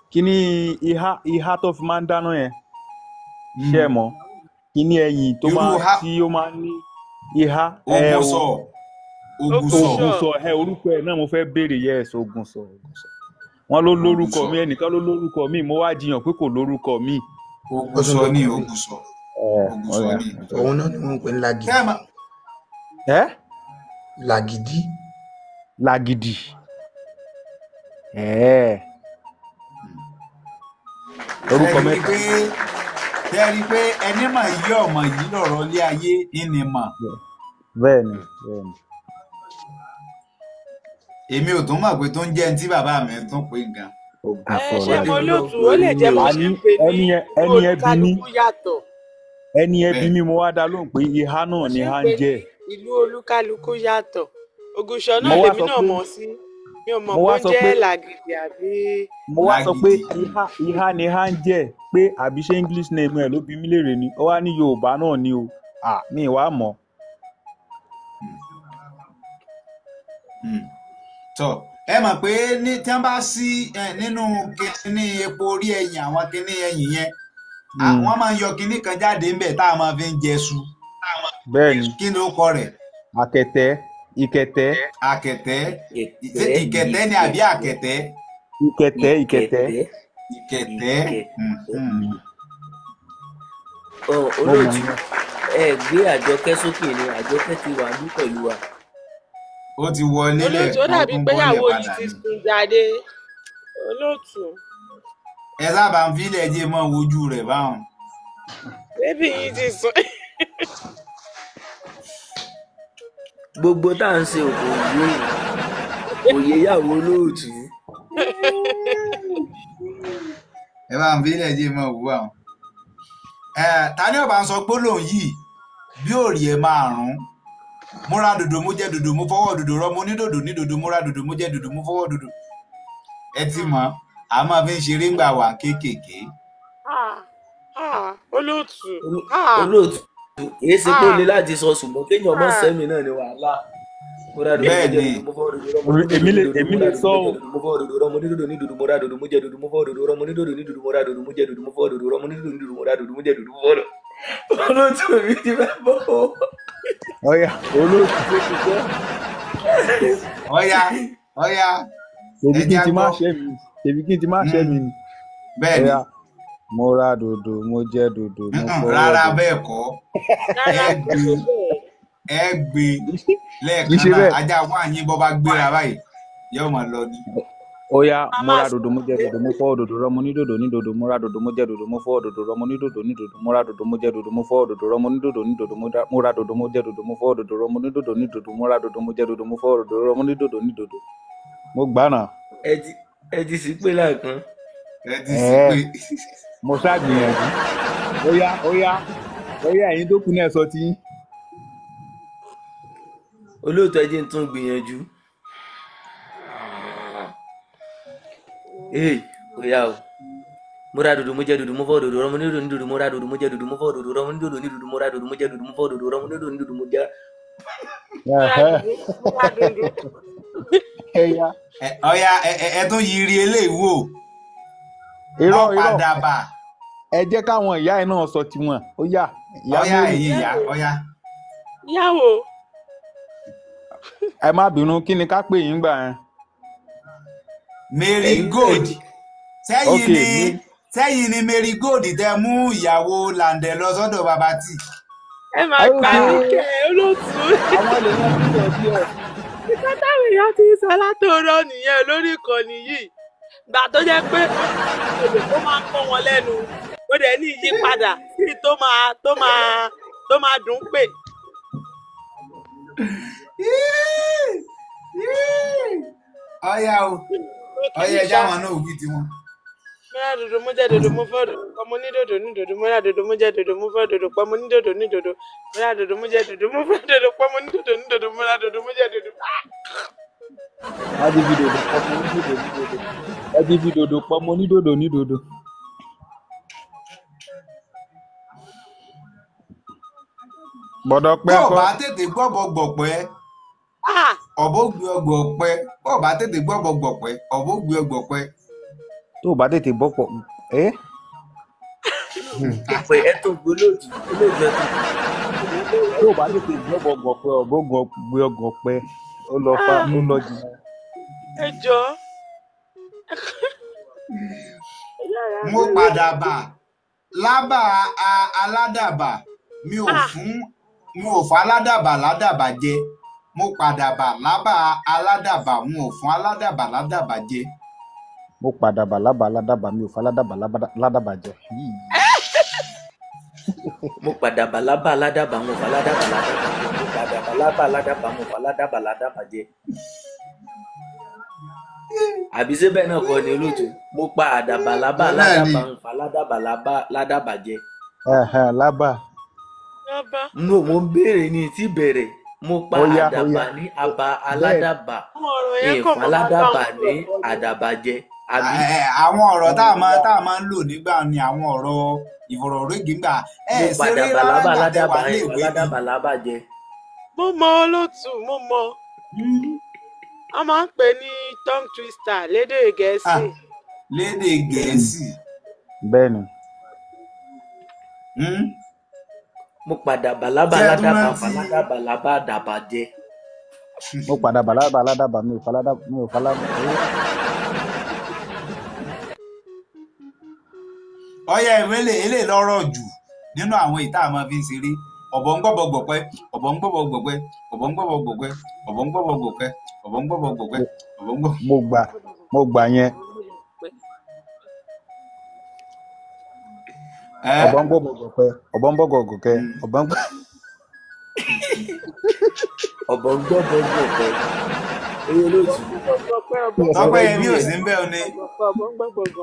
Kíní ihá tó fi máa ń dáná yẹn, ṣé ẹ mọ̀? Kíní ẹyìn tó Irú máa ha tí ó máa ń ní ihá ẹ o. Ògùsọ̀, Ògùsọ̀. Ògùsọ̀, ẹ orúkọ ẹ náà mo fẹ́ béèrè. Yes, Ògùsọ̀, Ògùsọ̀. Wọ́n ló lórúkọ Ògùsọ̀ mi, ẹnìkan ló lórúkọ mi, mo wá jiyàn pé kò lórúkọ mi. Ó tún Ògùsọ̀ ni lórúkọ mi. Ògùsọ̀, Ẹ Ògùsọ̀ ọ̀yà ni. Òun náà ni wọ́n ń pè ní Ṣé ẹ lagidi. mọ̀? Ẹ Lagidi. Làgìdì. Ẹ Ṣé orúkọ ẹ rí i mẹ́ta. pé ṣé ẹ rí i pé ẹni mọ̀ yí ọmọ yìí lọ̀rọ̀ ilé ayé ìní mọ̀. Bẹ́ẹ̀ ni, bẹ́ẹ̀ ni. Èmi ò tún mọ̀ pé tó ń jẹ́ ní tí bàbá mi tún pè gan. Ẹ ṣe Àfọ̀rọ̀jẹ. mọ olóòtú, ó lè jẹ́ bó ṣe Àní ń pè ní ẹni yẹn ìlú ẹni yẹn bí mi, olúkálukú yàtọ̀. ẹni yẹn bí Bẹ́ẹ̀ mi, mo wá dá lóhùn pé ihá Bó náà ni ṣe ń há ń pè ní jẹ́. ìlú olúkálukú yàtọ̀. Ògùṣọ̀ Mo náà wá lèmi sọ náà pé mọ̀ sí. Mi ò mọ̀ mo pé wá ó ń sọ jẹ́ pé làgìdì àbí mo wá sọ pé Lagidi. ihá ni há ń jẹ́, pé àbí ṣé English name ẹ̀ ló bí mí léèrè ni. Ó wá ní Yorùbá náà ni o. À mi ì wá mọ̀. Tọ ẹ mọ̀ pé ní tí wọ́n bá sí nínú kinní epo orí ẹyìn, àwọn kinní ẹyìn yẹn, wọ́n máa ń yọ kinní kan jáde ńbẹ̀ tá a máa fi ń jẹṣu. Bẹ́ẹ̀ ni. Kí ló kọ rẹ̀? Àkẹ̀tẹ̀, ìkẹ̀tẹ̀. Àkẹ̀tẹ̀. Ṣé Ìkẹ̀tẹ́, ìkẹ̀tẹ̀ ni àbí ìkẹ̀tẹ́, àkẹ̀tẹ̀? Ìkẹ̀tẹ̀, ìkẹ̀tẹ̀. ìkẹ̀tẹ́, Ìkẹ̀tẹ̀. ìkẹ̀tẹ́. Mo mọ̀ Olóòtú, yẹn. ẹ gbé Àjọkẹ́ sókè ni, Àjọkẹ́ ti wà ní pẹ̀lú wa. Ó ti wọlé olóòtú, ó lẹ́ẹ̀kan, ó dàbí tún pé bọ́lẹ̀ ìyàwó yìí padà ti ni. sùn jáde. Olóòtú, Ẹ sábà ń fílẹ̀ jẹ́ mọ́ wojú rẹ̀ báwọn. bébì yìí ti sùn. Gbogbo tá à ń ṣe òkò òye òye yàwó olóòtú. Ẹ bá ń fílẹ̀ jẹ́ mọ́ wò àwọn. Ta ni ọba ń sọ gbólóhùn yìí bí òrì ẹ máa rún? Mo ra dòdò, mo jẹ dòdò, mo fọwọ́ dòdò rọ, mo ní dòdò ní dòdò, mo ra dòdò, mo jẹ dòdò, mo fọwọ́ dòdò. Ẹ ti mọ̀, a máa fi ń ṣeré ńgbà wà kéékèèké. Ah, ah, olóòtú, Oló- ah, Olóòtú, kìí ṣe pé ó ah, le láti sọ, ṣùgbọ́n kéèyàn mọ̀ ah. sẹ́mi náà ni wàhálà. Mo ra dòdò, mo Bẹ́ẹ̀ jẹ ni dòdò, mo fọwọ́ dòdò rọ, mo ní dòdò Èmi ní lè dòdò, èmi mo lè ra dòdò, sọ mo o. jẹ dòdò, mo fọwọ́ dòdò rọ, mo ní dòdò ní dòdò, mo ra dòdò, mo jẹ dòdò, mo fọwọ́ dòdò rọ, mo ní dòdò ní dòdò, mo ra dòdò, mo jẹ dòdò, mo fọwọ́ dòdò rọ, mo ní dòdò ní dòdò, mo ra dòdò, mo jẹ dòdò, mo fọwọ́ dòdò. Olóòtú mi ti fẹ́ bọ́ o. Ọ̀yà olóòtú tó ti jẹ́. Ọ̀ya ọ̀ya, Ṣèbí ẹ kí n já ti má gbọ́. ṣẹ́ mi. Ṣèbí kí n ti má ṣẹ́ mi ni. Bẹ́ẹ̀ ni. Ọ̀yà, mo ra dòdò, mo jẹ dòdò, mo fọwọ́ Rárá dòdò. bẹ́ẹ̀ kọ́. Ẹ Rárá, kò gbé ṣe bẹ́ẹ̀. ẹ gbé Kì í lẹ́ẹ̀kan ṣe náà, bẹ́ẹ̀. ajá wà yín bọ́ bá gbéra báyìí yóò máa lọ ni. Ọ̀yà, A mo máa ra dòdò, mo jẹ sọ pé dòdò, mo fọwọ́ dòdò rọ, mo ní dòdò ní dòdò, mo ra dòdò, mo jẹ dòdò, mo fọwọ́ dòdò rọ, mo ní dòdò ní dòdò, mo ra dòdò, mo jẹ dòdò, mo fọwọ́ dòdò rọ, mo ní dòdò ní dòdò, mo ra dòdò, mo jẹ dòdò, mo fọwọ́ dòdò rọ, mo ní dòdò ní dòdò, mo ra dòdò, mo jẹ dòdò, mo fọwọ́ dòdò rọ, mo ní dòdò ní dòdò. Mo gbà náà. Ẹ ti ẹ ti sì pé lẹ́ẹ̀kan. Ẹ ti sì Ẹ̀ẹ́ pé mo ṣàgbìyànjú. Óyá óyá óyá, ẹ̀yin tó kù náà sọ ti yín. Olóòtú, ẹ jẹ́ n tún gbìyànjú. Ee, ó yá o. Mo ra dòdò, mo jẹ dòdò, mo fọwọ́ dòdò rọ, mo ní dòdò ní dòdò, mo ra dòdò, mo jẹ dòdò, mo fọwọ́ dòdò rọ, mo ní dòdò ní dòdò, mo ra dòdò, mo jẹ dòdò, mo fọwọ́ dòdò rọ, mo ní dòdò ní dòdò, mo jẹ. mo ra Ẹ̀hẹ́. dòdò, mo ra dòdò. Ẹ̀yà. Ọ̀ya, ẹ tún yiri eléyìí wò. Irọ́ Mọ́ irọ́, padà bà. ẹ jẹ́ káwọn ìyá ẹ̀ náà sọ tiwọn. Ó yá, ìyá Ọ̀ya Mary. ẹ̀yin ìyá, ọ̀ya. Ìyàwó, Ẹ má bínú, kí ni ká pè yín gbà yẹn? Mary Ẹ̀yin Gold. Sẹ́yìn Ok, ni Mary. sẹ́yìn ni Mary Gold tẹ mú ìyàwó Làǹdẹ̀ lọ sọ́dọ̀ bàbá tì. ẹ máa Ok, gbà mí kẹ́ olóòtú. àwọn lè wọ́n díẹ̀ díẹ̀. Nǹkan táwọn èèyàn ti ń sọ látòrọ nìyẹn lórí ìkànnì yìí. Gbà tó jẹ́ pé odò tó máa ń kọ́ wọn lẹ́nu, ó dẹ̀ ní ìyípadà sí tó máa dùn pè. Ọ̀ya o, Ó ọ̀ya kì í ẹja ṣá. wọn náà wí tiwọn. Mo ra dòdò, mo jẹ dòdò, mo fọ́ dòdò, pọ̀ mo ní dòdò ní dòdò, mo ra dòdò, mo jẹ dòdò, mo fọ́ dòdò, pọ̀ mo ní dòdò ní dòdò, mo ra dòdò, mo jẹ dòdò, mo fọ́ dòdò, pọ̀ mo ní dòdò ní dòdò, mo ra dòdò, mo jẹ dòdò. Ẹ ti fi dòdò pọ̀ mọ́ ní dòdò ní dòdò. Ẹ ti fi dòdò pọ̀ mọ́ ní dòdò ní dòdò. Bọ̀dọ̀ pé Tó o akọ. bá tètè gbọ́bọ̀ gbọ̀pẹ́, Ah! Ọ̀bọ gbé ọgbọ̀ ọ̀pẹ, bó o bá tètè gbọ́bọ̀ gbọ̀pẹ́, ọ̀bọ gbé ọgbọ̀ ọ̀pẹ. Tó o bá tètè bọ́pọ̀ ẹ́ Pé ẹ tó gbé olóòtú, olóòtú ẹ tó gbé. Tó o bá tètè gbọ́bọ̀ gbọ̀pẹ́, ọ̀bọ gbé ọgbọ̀ ọ̀pẹ. Ó lọ fa, ó lọ jìnnà. Ẹ jọ̀ọ́. Mo padà bà lábà aládàbà, mi ò fún, mi ò fún aládàbà ládàbà jẹ. Mo padà bà lábà aládàbà, n ò fún aládàbà ládàbà jẹ. Mo padà bà lábà aládàbà, mi ò fún aládàbà ládàbà jẹ. Mo padà bà lábà aládàbà, mo fún aládàbà ládàbà jẹ. Mo padà bà lábà aládàbà, mo fún aládàbà ládàbà jẹ. Àbí ṣé bẹ́ẹ̀ náà kọ́ ni olóòtú? Mo pa àdàbà lábà aládàbà, mo fún aládàbà ládàbà jẹ. Lábà. Lábà. No, mo ń béèrè ní ti bẹ̀rẹ̀. Mo pa àdàbà ní àbá aládàbà, ìfún aládàbà ní àdàbà jẹ. Àwọn ọ̀rọ̀ tá a máa ń lò nígbà ni àwọn ọ̀rọ̀ ìfọ̀rọ̀wérọ̀ gbà. Ẹ ṣeré rárá nígbà tẹ́ wà ní ìwé ni. Mo mọ olóòtú, mo mọ. Wọ́n máa ń pè ní tongue twister lédè Gẹ̀ẹ́sì. Lédè Gẹ̀ẹ́sì. Bẹ́ẹ̀ni. Mo padà bàlábà ládàbà faládàbà lábà àdàbà jẹ. Mo padà bàlábà ládàbà, mi ò faládàbà, mi ò faládàbà. Ọyá ìwélé ilé lọ́rọ̀ jù nínú àwọn ìta àmọ́ fi ń ṣeré. Ọ̀bọ ń gbọ́bọ̀ gbọ̀pẹ́, ọ̀bọ ń gbọ́bọ̀ gbọ̀pẹ́, ọ̀bọ ń gbọ́bọ̀ gbọ̀pẹ́, ọ̀bọ ń gbọ́bọ̀ gbọ̀pẹ́, ọ̀bọ ń gbọ́bọ̀ gbọ̀pẹ́, ọ̀bọ ń gbọ́. Mo gbà yẹn. Ọ̀bọ ń gbọ́bọ̀ gbọ̀pẹ́, ọ̀bọ ń gbọ́bọ̀ gbọ̀pẹ́, ọ̀bọ ń gbọ́. Ọ̀bọ ń gbọ́bọ̀ gbọ̀pẹ́. Oyè olóòtú. Tọ́pẹ́ yẹn mi ò sí ń bẹ́ ọ ni.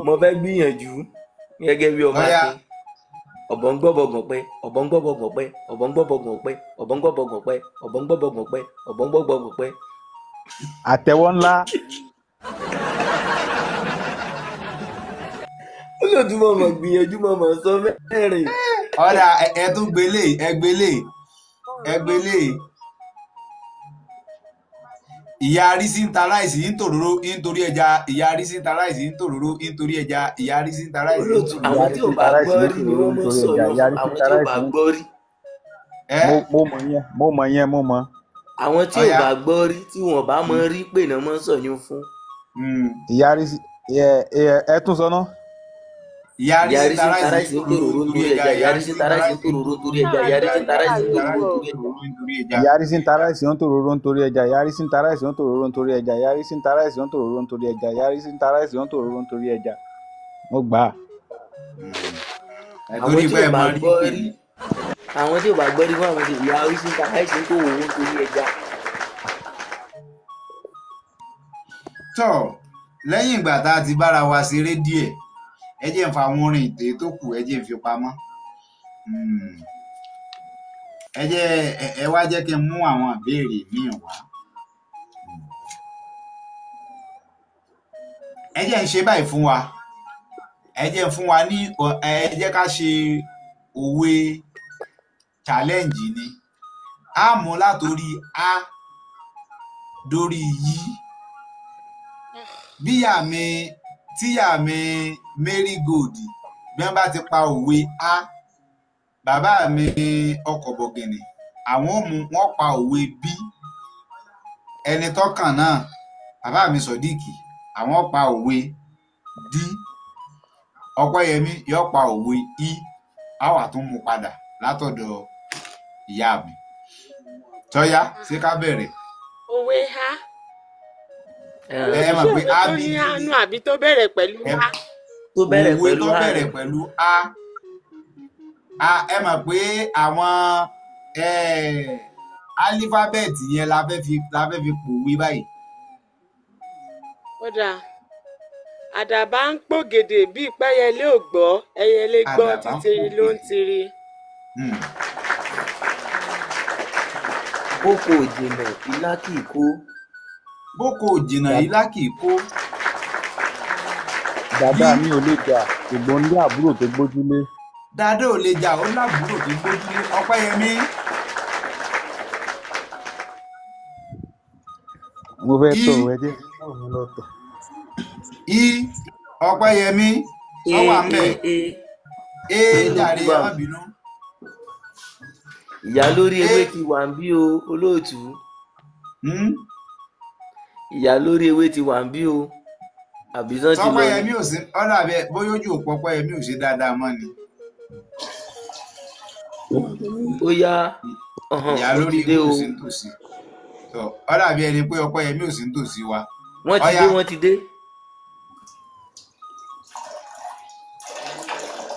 Mo fẹ́ gbìyànjú gẹ́gẹ́ bí ọmọ akin. Ọ̀bọ ń gbọ́bọ̀ gbọ̀pẹ́, ọ̀bọ ń gbọ́bọ̀ gbọ̀pẹ́, ọ̀bọ ń gbọ́bọ̀ gbọ̀pẹ́, ọ̀bọ ń gbọ́bọ̀ gbọ̀pẹ́, ọ̀bọ ń gbọ́bọ̀ gbọ̀pẹ́, ọ̀bọ ń gbọ́bọ̀ gbọ̀pẹ́. Àtẹ̀wọ́ ńlá. Olóòtú mo mọ̀ gbìyànjú, mo mọ̀ sọ mẹ́rin. Ọ̀dà ẹ tún gbélé, ẹ gbélé, ẹ gbélé. Ìyá Arísí ń ta ráìsì ń tòróró nítorí ẹja. Ìyá Arísí ń ta ráìsì ń tòróró nítorí ẹja. Ìyá Arísí ń ta ráìsì ń tòróró. Àwọn tí ò bá gbọ́ rí ni wọ́n mọ̀ sọ̀rọ̀. Àwọn tí ò bá gbọ́ rí. Mo mọ̀ yẹn, mo mọ̀ yẹn, mo mọ̀. Àwọn tí ò bá gbọ́ rí tí wọ́n bá mọ rí pè náà mọ̀ sọ̀yún fún. Ìyá Arísí ẹ tún sọ náà. Ìyá Arísí ń ta ráìsì ń tòróró nítorí ẹja. Ìyá Arísí ń ta ráìsì ń tòróró nítorí ẹja. Ìyá Arísí ń ta ráìsì ń tòróró nítorí ẹja. Ìyá Arísí ń ta ráìsì ń tòróró nítorí ẹja. Ìyá Arísí ń ta ráìsì ń tòróró nítorí ẹja. Ìyá Arísí ń ta ráìsì ń tòróró nítorí ẹja. Ìyá Arísí ń ta ráìsì ń tòróró nítorí ẹja. Mo gbà á. Àwọn tí ò bá gbọ́ rí, àwọn tí ò bá gbọ́ rí fún àwọn tí ìyá Arísí ń ta ráìsì ń tòróró nítorí ẹja. Tọ́ lẹ́yìn ìgbà tá a ti bára wa ṣeré díẹ̀, ẹ jẹ́ n fa àwọn orin ìtè tó kù, ẹ jẹ́ n fi pamọ́. Ẹ jẹ́ ẹ wá jẹ́ kí n mú àwọn ìbéèrè míì wá. Ẹ jẹ́ n ṣe báyìí fún wa. Ẹ jẹ́ n fún wa ní, ẹ jẹ́ ká ṣe òwe challenge ni. A mú látòrí A dórí Y. Bíyà mi tíyà mi Mary Gold bí wọ́n bá ti pa òwe A, bàbá mi ọkọ̀ bọ̀gìnì àwọn ò mú wọn pa òwe B. Ẹni tọ́kàn náà bàbá mi Sodiq àwọn pa òwe D. Ọpẹ́yẹmí yóò pa òwe I. A wà tún mú padà látọ̀dọ̀ ìyá mi. Tọ́yá, ṣé ká bẹ̀rẹ̀? Òwe A. Ẹ mọ̀ pé A bí ní àbí tó bẹ̀rẹ̀ pẹ̀lú A. Òwe tó bẹ̀rẹ̀ pẹ̀lú A. Ẹ mọ̀ pé àwọn álífábẹ́ẹ̀tì yẹn la fẹ́ fi pòwe báyìí. Ó dáa. Àdàbà ń pògèdè bíi pẹ́yẹlé ò gbọ́, ẹyẹlé gbọ́ títiri ló ń tiri. Bóko ò jìnnà ilá kì í kó. Bóko ò jìnnà ilá kì í kó. Dàdá mi ò lè jà, ṣùgbọ́n ní àbúrò tó gbójúlé. Dàdá ò lè jà, ó lábúrò tó gbójúlé. Ọpẹ́yẹmí. Mo fẹ́ I tọ̀ ẹ jẹ́ kí mi lọ tọ̀. I Ọpẹ́yẹmí A sọ wà ń A bẹ̀. A E A ló jàre kú ẹ bá má bínú. Ìyá lórí E ewé ti wà ń bí o olóòtú. hmm? Ìyá lórí ewé ti wà ń bí o, àbí tán ti lọ ni. Sọpẹ́yẹmí ò sí ọ̀dà bẹ́ẹ̀ bóyá ojú òpó Ọpẹ́yẹmí ò ṣe dáadáa mọ́ ni. Ó yá ọ̀hàn Ìyá wọ́n lórí ti dé ewé o. ò sí nítòsí. Tọ́ ó dàbí ẹni pé Ọpẹ́yẹmí ò sí nítòsí wa. Wọ́n ti Ọ̀yá dé, wọ́n ti dé,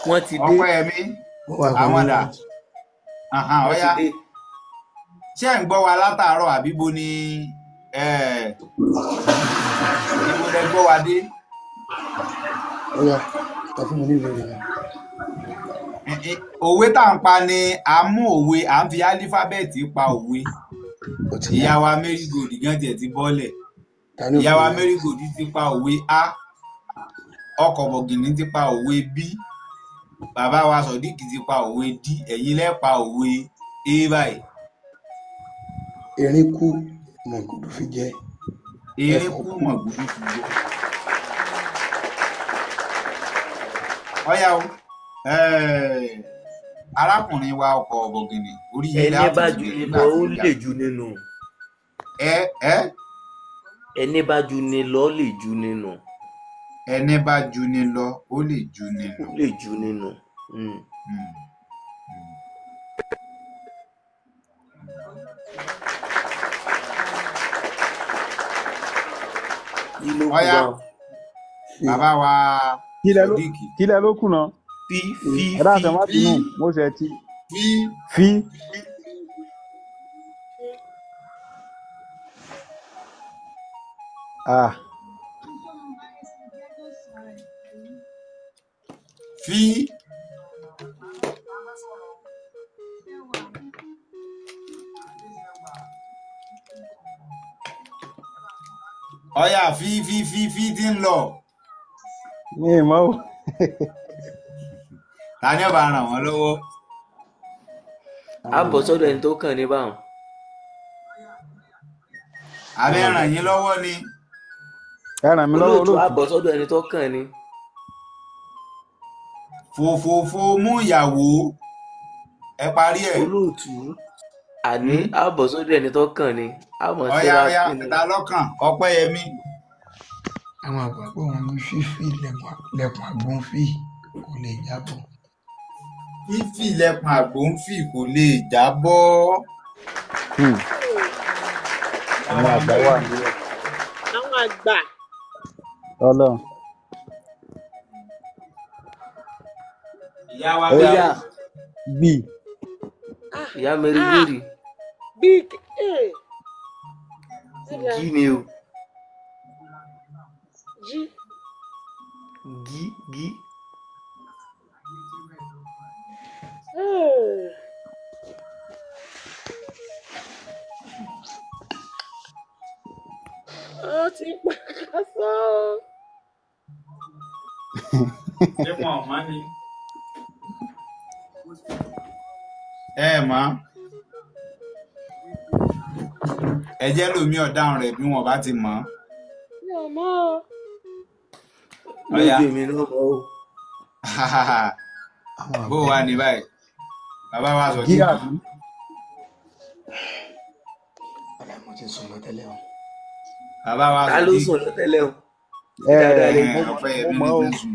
wọ́n ti dé, Ọpẹ́yẹmí Ó wà pẹ̀lú àwọn dà. Ahan, wọ́n ti ọ̀yá dé. ṣé ẹ̀ ń gbọ́ wa látàárọ̀ àbí bo ni ibo lẹ gbọ́ wa dé? Ó yá, ẹ fún mi ní ìbéèrè yẹn. Òwe tá à ń pa ni à ń mú òwe, à ń fi álífábẹ́ẹ̀tì pa òwe. Ó ti yá. Ìyá wa Mary Gold gan tiẹ̀ ti bọ́lẹ̀. Ta ni ó Ìyá fún wa mi? Mary Gold ti pa òwe A, ọkọ̀ bọ̀gìnì ti pa òwe B, bàbá wa Sodiq ti pa òwe D, ẹ̀yin lẹ́ pa òwe A báyìí. Erin kú, mọ̀gòdò fi jẹ. Erin Ẹfọ̀n kú kú. mọ̀gòdò fi jẹ. Ọ̀yá o, arákùnrin wa ọkọ̀ bọ̀gìnì orí yìí Ẹni láti bá ti ju bẹ̀rẹ̀ ni nígbà lọ tí ó ń jà. lè ju nínú. Ẹ ẹ Ẹni bá ju ni lọ lè ju nínú. Ẹni bá ju ni lọ ó lè ju ni Ó nù. lè ju nínú. Mm. Hmm. Kí ló kú Ọ̀yá báwọn? Fi bàbá wa Kílẹ̀ ló Sodiq kílẹ̀ ló kù náà. Fí fí Ẹ fí. dákun ẹ má fí bínú, mo ṣe ti fí fi ah fí ọ̀yá fí fí fí fí tí ń lọ. mi ì mọ̀ o. Ta ni ó bá ràn wọ́n lọ́wọ́? Á bọ̀ sọ́dọ̀ ẹni tó kàn ní báwọn. Àbẹ́ àwọn ràn àgbà yín lọ́wọ́ ni. Ẹ ràn mí lọ́wọ́ Olóòtú á olóòtú. bọ̀ sọ́dọ̀ ẹni tó kàn ní. Fòfòfò mú ìyàwó ẹ parí ẹ̀. Olóòtú àní Hmm? á bọ̀ sọ́dọ̀ ẹni tó kàn ní. Á mọ̀ Ọ̀yá síra ọ̀yá kí ni. ta lọ́kàn Ọpẹ́yẹmí. Àwọn àgbà bọ̀ wọ́n ní fífi lẹ̀kùn àgbò ń fì kò lè jábọ́. Fífì lẹ̀kùn àgbò ń fì kò lè jábọ́. Hmm. Ìyá Àwọn wa àgbà Mary wà Gold. nílẹ̀. Àwọn àgbà. Ọlọ́run. Ìyá wa Ó Ó yá Mary yá gbì Ah ìyá Mary ah Gold. big A. Ó dáa. Gí ni o. G. Gí gí. Eh. Ó ti pàkàṣọ. Ṣé wọn ò mọ̀ ni? Ẹ mọ̀, ẹ jẹ́ lómi ọ̀daràn rẹ̀ bí wọn bá ti mọ̀. Mi ò mọ̀ o. Ọ̀yá Lójú èmi náà mọ̀ o. Àwọn bó àgbà wà bọ̀ ní báyìí bàbá wa Gí Sodiq. àbí ọ̀la mo ti sùn lọ tẹ́lẹ̀ o. Bàbá wa Ta ló Sodiq. sùn lọ tẹ́lẹ̀ o? ẹ Ṣé dáadáa lè mo gbọ́? mo Ọpẹ́yẹmí mọ̀ ní o. ti ń sùn.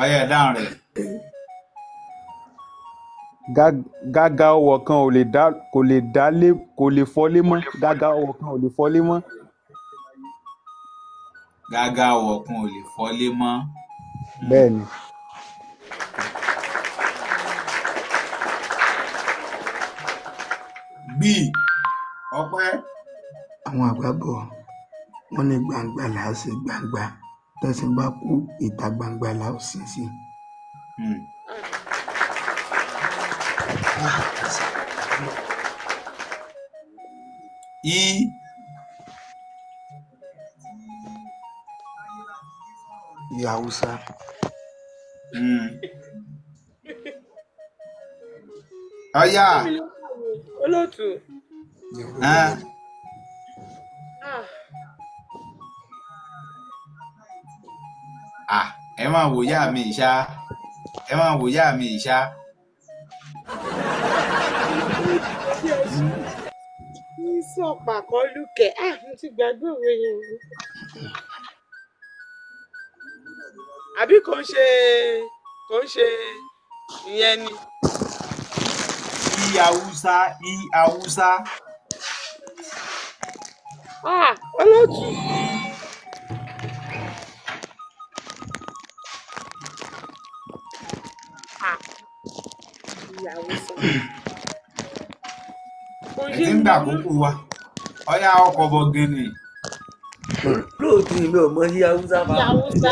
Ọ̀yá ẹ dáhùn rẹ̀. Gágá ọwọ́ kan ò lè dá kò lè dá lé kò lè fọ́lé mọ́. Gágá ọwọ́ kan ò lè fọ́lé mọ́. Gágá ọ̀wọ̀kun ò lè fọ́lé mọ́. Bẹ́ẹ̀ ni. Bí Ọpẹ́ Àwọn àgbà bọ̀ wọ́n ní gbangba là á ṣe gbangba tẹ́sìn bá kú ìta gbangba là ó sin sí. Hmm. Ah. Ah, ẹsẹ̀ I ìyá Haúsá Hmm. Ọ̀yá Fún mi ló kàn mí. Olóòtú. ní orúkọ ẹ́n, rẹ̀. Ah, ẹ máa wò yá mi ìṣá, ẹ máa wò yá mi ìṣá. Ní sọ̀pà kọ́ lùkẹ́, ah, mo ti gbàgbé òwe yẹn o. Àbí kò ń ṣe ìyẹn ni. I Haúsá, I Haúsá. Ah, olóòtú. Ah, ìyàwó sọ. Kò Ẹ yé ti ń mi gbà mọ́. kókó wa. Ọyá ọkọ̀ bọ̀gìnì. Lóòótọ́ mi ò mọ sí Haúsá fa. Ìyàwó sá.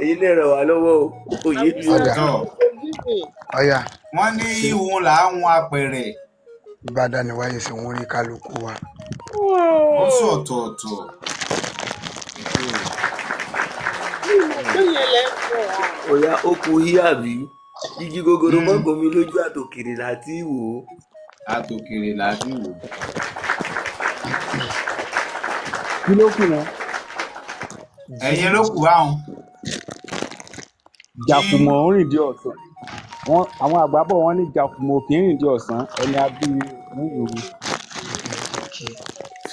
Ẹ̀yin lè ràn wá lọ́wọ́ o. Òye mi o. Ọ̀dà. Tọ́ Kò yé mi. Ọ̀yà wọ́n ní ihun là ń hun apẹ̀rẹ̀. Ìbàdàn ni wáyé sí wọn rí kálukú wa. Ó sọ̀tọ̀ọ̀tọ̀. Mi mọ̀ pé yẹn lẹ́ ń fọ̀ ah. Ọ̀yá ó kú hí àbí. Igi gogoro mọ́gùn mi lójú àtòkèrè láti wò ó. Àtòkèrè láti wò. Kí ló kù náà? Ẹ̀yin ló kù báwọn. Jàkùmọ̀ ń rìn dé ọ̀sán. Wọ́n àwọn àgbà bọ̀ wọ́n ní jàkùmọ̀ kì í rìn dé ọ̀sán, ẹni abíire ní ìrù. Kí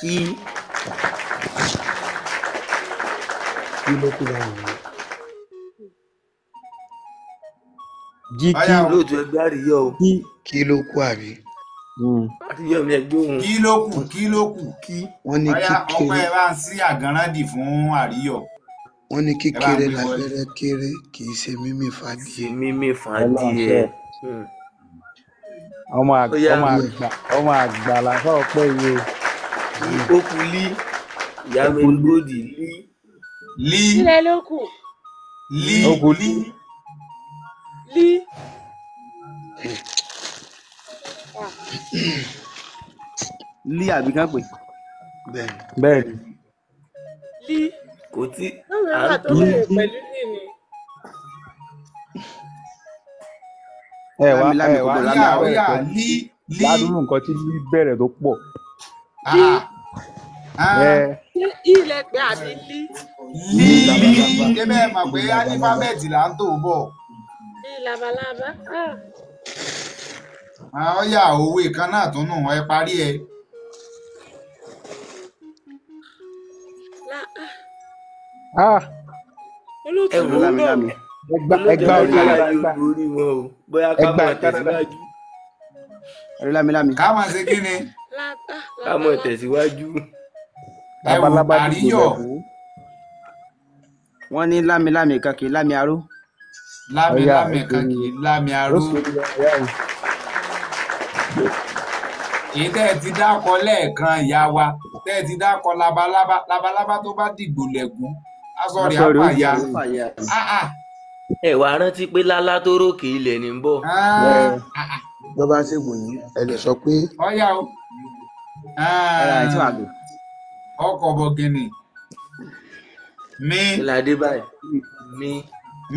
Kí kí ló kù báwọn ni? Jí kí Ọyá o. lóòótọ́ ẹgbẹ́ àríyọ̀ o. kí. Kí ló kù àbí? Àríyọ̀ mi ẹgbẹ́ òun. Kí ló kù? Kí ló kù? Kí Wọ́n ní Ọyá kíkéré ọpẹ́ ẹ bá ń sí àgànràndì fún àríyọ̀. wọ́n ní Ẹ bá ń kíkéré gbé wọlé. lábẹ́rẹ́ kéré kì í ṣe mímì ṣe fàdíẹ. mímí Ọlọ́run fàdíẹ. ṣe ọmọ Ọ̀yá ọmọ àgbà ọmọ àgbà làfà ọpẹ́ yìí o. kí ó kú lí. Ìyá Ó mi kú lí. góòdì lí. Lí Kílẹ̀ ló kù. lí Ó kú lí. lí. Lí. Ah, Lí àbí kán pè. Bẹ́ẹ̀ni. Bẹ́ẹ̀ ni. Lí. Kò tí Báwo à wà ń tó tò. Lí bẹ̀rẹ̀ kí. pẹ̀lú lí ni? Ẹ wá Lámi lámi ẹ kò wá gbọdọ̀ ní lámi Ọyá aró. bẹ̀rẹ̀ ọyá pẹ̀lú lí lí. ládùúrú nǹkan tí lí bẹ̀rẹ̀ tó pọ̀. Lí. Ah, ah. Ẹ Ṣé ilẹ̀ pé àbí lí? Lí lí lí. labalábá. Ṣé bẹ́ẹ̀ mọ̀ pé Lí labalábá. álífábẹ́ẹ̀tì là ń tò bọ̀? Lí labalábá. Ah, Ah, Ọyá òwe kan náà tún nù ẹ parí ẹ. lá ah. Ah Olóòtú Ẹ mò wò ń ó. Lámi bọ̀. lámi. ẹgbà Olóòtú ẹgbà ẹ orí má Canada jẹ́ ẹgbà orí wọn o. Bóyá ká ẹgbà mọ̀ Canada. tẹ̀síwájú. Ẹ̀rọ lámi lámi. Ká máa ṣe kí ni? Lá ah, Ká mọ̀ labalábá. tẹ̀síwájú. Ẹ wò Labalábá dìgbò àríyọ̀ lẹ̀kú. Wọ́n ní lámi lámi kan kì í lámi aró. lámi Ọ̀yá lámi ó kan ṣe kì í lámi ó aró. ṣe ọ̀yá o. Èyí tẹ́ ẹ ti dákọ lẹ́ẹ̀kan ìyá wa tẹ́ ẹ ti dákọ labalábá labalábá tó bá dìgbò lẹ̀gún aṣọ rẹ̀ Aṣọ á rẹ̀ ó fàya. jẹ́ Ó fàya. Ah, ah, Ẹ wàá rántí pé lálá tó rókè ilẹ̀ ní ń bọ̀. ah, ah, ah. Bọ́ bá sì wù yín ẹ lè sọ pé Ọyá o. Ọ̀rọ̀ àìtí wàá Ah, lò. ọkọ̀ bọ̀gìnì mi Kí la dé báyìí? Mi.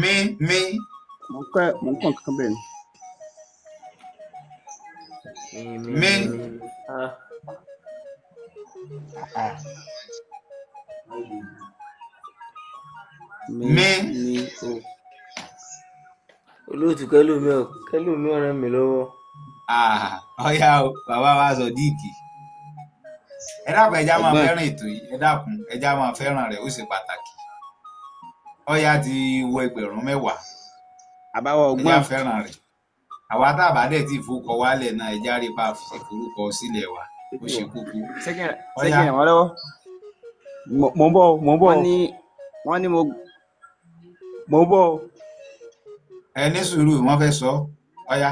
mi mi Mò ń kọ́ mò ń kọ́ nǹkan bẹ́ẹ̀ ni. Mi mi mi. mi mi. Ah. Ah, Mi mi. mi o. Olóòtú kẹ́lòmí ọ̀ ràn mí lọ́wọ́. Ah, ọyá o bàbá wa sọ díìkì. Ẹ dákun ẹja máa Ẹ̀gbọ́n fẹ́ràn ètò yìí ẹ dákun ẹja máa fẹ́ràn rẹ̀ ó ṣe pàtàkì. Ọyá ti wọ 10,000 àbáwọ̀ ẹja ọgbọ́n. fẹ́ràn rẹ̀. Àwa tá a bá dẹ̀ tí ìfowókọ wálẹ̀ náà ẹja rí pa ìforúkọ sílẹ̀ wa ó ṣe kókó. Ṣé kí n Ọyá ràn wọ́n lọ́wọ́? Mò ń bọ̀ o, mò ń bọ̀ Wọ́n o, ní wọ́n ní mo mò ń bọ̀ o. ẹ ní sùúrù wọ́n fẹ́ sọ ọyá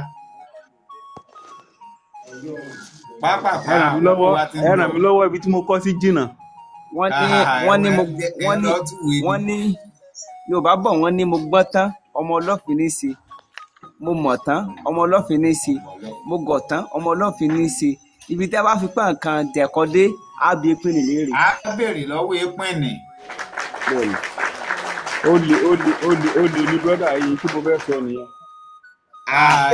pápápá Ẹ ràn mí àkókò lọ́wọ́ wa ti ń ẹ lọ. ràn mí lọ́wọ́ ibi tí mo kọ́ sí jìnnà. wọ́n ní Ah, wọ́n ní mo ẹ wọ́n ní lọ túwèé ni. wọ́n ní Yorùbá bọ̀ wọ́n ní mo gbọ́n tán ọmọ ọlọ́fin ní í ṣe mo mọ̀ tán ọmọ ọlọ́fin ní í ṣe mo gọ̀ tán ọmọ ọlọ́fin ní í ṣe ibi tí a bá fi pọ́n nǹkan dẹ̀kọ́ dé á bí pín ní léèrè. A béèrè lọ́wọ́ ìpínì. Bẹ́ẹ̀ni. Ó le ó le ó le ó le ní brọ́dà yìí tí mo fẹ́ sọ nìyẹn. Ah,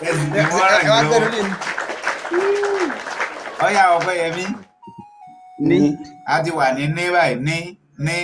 ẹ sì ní wọ́n ràn Ẹ wá yín gbẹ́nu lọ́wọ́. lé mi. Ọyá Ọpẹ́yẹmí Ní a ti wà ní ní báyìí ní ní.